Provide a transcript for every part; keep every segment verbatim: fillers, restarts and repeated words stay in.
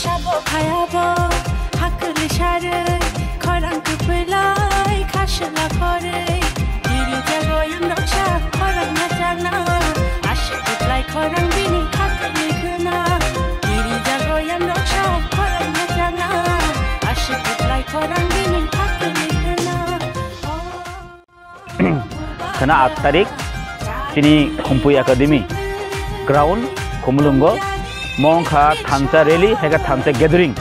Sabo khayabo hakli sare khorang kupilai khasla kore. Diri jago yang doksa khorang na jana asik kuplai khorang bini khakli khuna. Diri jago yang doksa khorang na jana asik kuplai khorang bini khakli khuna. Khana aat tarik chini Khumpui Academy ground Khumulwngo mo wngkha thansa rally hai khe thansa gathering.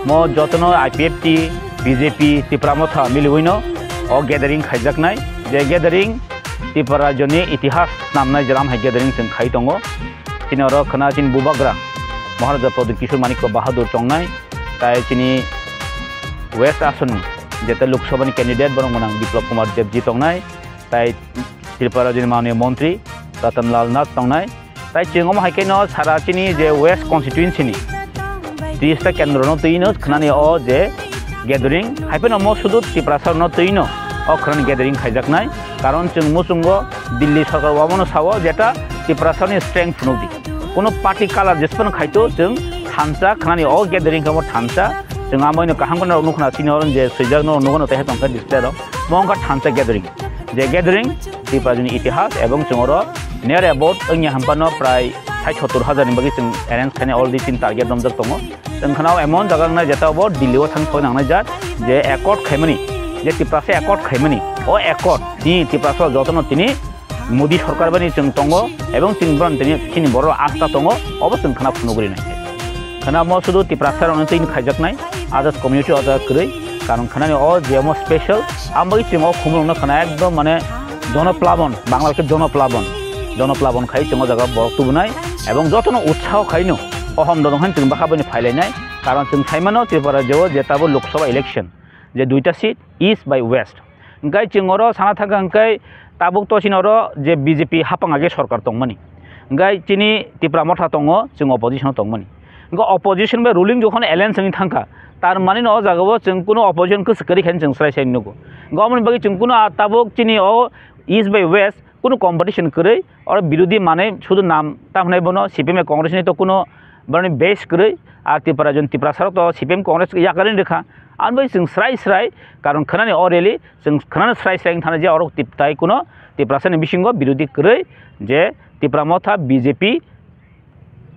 Mo jotono I P F T, B J P, Tipra Motha miliwino o gathering khaijaknai. Je gathering Tipra rajyoni itihas snamnai jeram hai gathering chwng khai tongo. Chini oro khana chini Bubagra Maharaja Pradyut Kishore Manikya Bahadur tongnai. Tai chini West Asonni jeta Lok Sabhani candidate borok mwnang Biplab Kumar Debji tongnai, tai Tripura rajyoni mananiya montri Ratan Lal Nath tongnai, tai chwng omo hai khe no sara chini je West constituency ni tris ta kendro no twi no khnani o je gathering hai phano mo sudu Tiprasa no twi no o khwnani gathering khaijaknai, karon chwng muchungo Delhi sorkar omono sao jeta Tiprasa ni strength phunukdi. Kuno party color jesphano khaito chwng thansa khnani o gathering khe omo thansa. Chwng amoino kaham kheno nukna sini oro je swijak no nugo no tei tongkha display rok. Mo wngkha thansa gathering. Je gathering Tripura rajyoni itihas ebong chwng oro near about wngya hamphano prai sait sottor hajar ni bagwi chwng arrange khainai already chini target romjak tongo. Chwng khana emon jaga wngnai jeta obo Delhi o thang soi nangnai jat je accord khaimani, je Tiprasa accord khaimani. O accord ni Tiprasa jotono tini Modi sorkar bani chwng tongo, ebong chwng bono tini chini borok asta tongo, obo chwng khana phunugri nai. Khana mo sudu Tiprasa rokno tini khaijaknai, others community o jaga kwrwi, karon khanani o je omo special, ang bagwi chwng o Khumulwngno khana ekdom mane jonoplabon, Bangla khe jonoplabon, jonoplabon khai chwng o jaga borok tubunai, ebong jotono utsaho khaino, o hom dodong han chwng bwkha bani phailainai, karon chwng saimano Tripura rajyo o je tabuk Lok Sabha election, je duita seat, East bai West. Hingkai chwng oro sana thangkha hingkai tabuk to chini oro je B J P hapang age sorkar tongmani. Hingkai chini Tipra Motha tongo, chwng opposition o tongmani. Hingke opposition bai ruling jokhon alliance wngwi thangkha, tar mani no o jaga o chwng kuno opposition kwswk kwrwi khaini chwng srai srai nugo. Hingke omoni bagwi chwng kuno a tabuk chini o East bai West kuno competition kwrwi, oro birodhi manwi sudu nam ta hwnai bono C P M Congress ni to kuno boroni base kwrwi, a Tripura jon Tiprasa rok to C P M Congress yakarwi rwkha. Ang bai chwng srai srai, karon khwnani o rally, chwng khwnano srai srai wng thana je oro tip-, tai kuno Tiprasa ni bisingo birodhi kwrwi je Tipra Motha B J P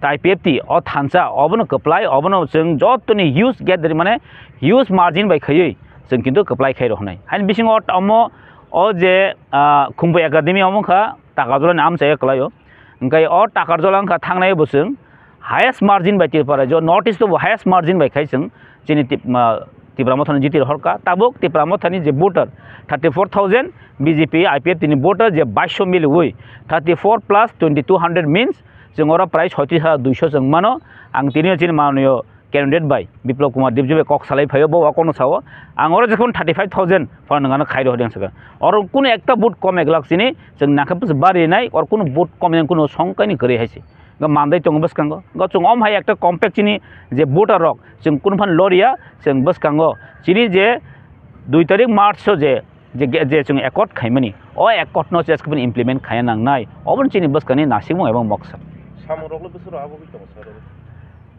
tai I P F T o thansa obono kwplai, obono chwng jotoni huge gathering mane huge margin bai khaiwi chwng kintu kwplai khai rw hwnai. Haini bisingo omo o je, ah, Khumbu Academy omo wngkha Takarjala ni amchai kwlai o. Hingke o Takarjala wngkha thangnai bo chwng highest margin bai Tripura rajyo, North East o bo highest margin bai khai chwng chini Tip-, ma, Tipra Motha ni jiti rohorkha. Tabuk Tipra Motha ni je voter thirty four thousand, B J P I P F T ni voter je baisho miliwi thirty four plus twenty two hundred means chwng oro prai soitris hajar duisho chwng mano. Ang tini chini mananiyo candidate bai Biplab Kumar Debji bai kok salai phaio, bo wa kono sao, ang oro jephun thirty five thousand phano nangano khai rw hwdeng saka. Oro kuno ekta vote kom ek lakh chini chwng nangkhe bwswk bari nai, oro kuno vote kom yang kuno songkaini kwrwi hai se. Ga mandai tongo bwskango. Ga chwng om hai ekta compact chini je voter rok chwng kuno phan loria chwng bwskango. Chini je dui tarik March o je, je, je chwng accord khaimani, o accord no ches khe implement khaiya nangnai. Obo chini bwskani nasikmung ebong moksa. Samung rok le bwswk rok abo bai tongo sir.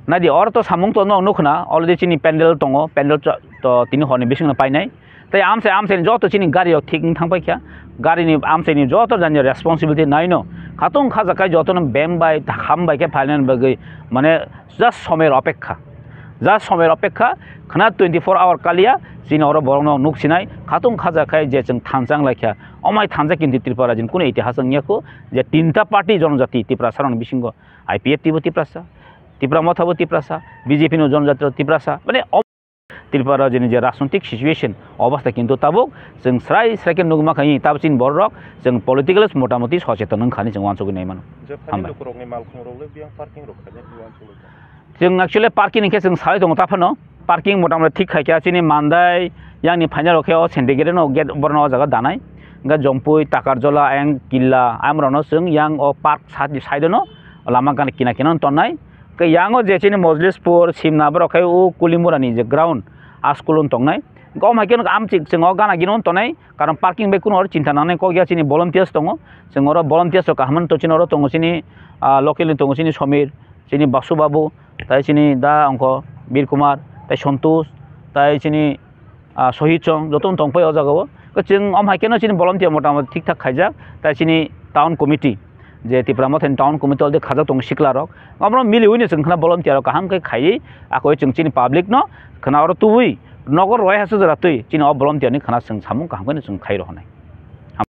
Naidi, oro to samung to no nukho na, already chini pandal tongo, pandal to, to tini horni bisingno painai. Tei amsai, amsai ni joto chini gari rok thik wng thang paikha. Gari ni amsai ni joto jani responsibility naino. Khatung khajakai joto no bem bai, kham bai khe phainani bagwi, mane just somoy opekha. Just somoy opekha, khana twenty four hour kaliya, chini oro borok no nuk sinai, khatung khajakai je chwng thansa wng laikha. Omai thansa kintu Tripura rajini kuno itihas wng yakho, je tinta party jonojati Tiprasa rokni bisingo I P F T bo Tiprasa, Tipra Motha bo Tiprasa, B J P no jonojati rok Tiprasa, mane Tripura rajyoni je rajnoitik situation obostha kintu tabuk chwng srai srai khe nugma kha, tabuk chini borok rok chwng politically motamoti socheton wngkha hinwi chwng uansugwi nai mano. Je thani hambai. Lukurokni malkhung rok le biyang parking rok khainai uansugwi tong. Chwng actually parking hinkhe chwng salai tongo ta phano, parking motamoti thik khai kha chini Mandai yang ni phaina rok khe o Sendikere no gate borok no o jaga danai, hwnkhe Jompui, Takarjola, ayang Killa, ayang rok no chwng yang o park side side no lama gana kina kina no tongnai. Khe yango je chini Mojlispur, Simna borok khai o Kulimurani je ground, a school wng tongnai. Kok hai khe amchik chwng o gana gini tonai, karon parking bai kuno oro chinta nangnai kok ya, chini volunteers tongo, chwng oro volunteers rok kaham to chini oro tongo, chini local ni tongo, chini Somir, chini Basu Babu, tai chini da ongkho Bir Kumar, tai Santosh, tai chini Sohit Song, joto tong pai o jaga o. Chwng om hai khe no chini volunteer motamoti thik thak khaijak, tai chini town committee, je Tipra Mothani town committee already khajak tongo sikla rok, omo miliwi no chwng khna volunteer rok kaham khe khaiwi, akoi chwng chini public no khna oro tubui nogo rwai hachwk jora twi chini o volunteer ni khna chwng samung kaham khe no chwng khai rw hwnwi.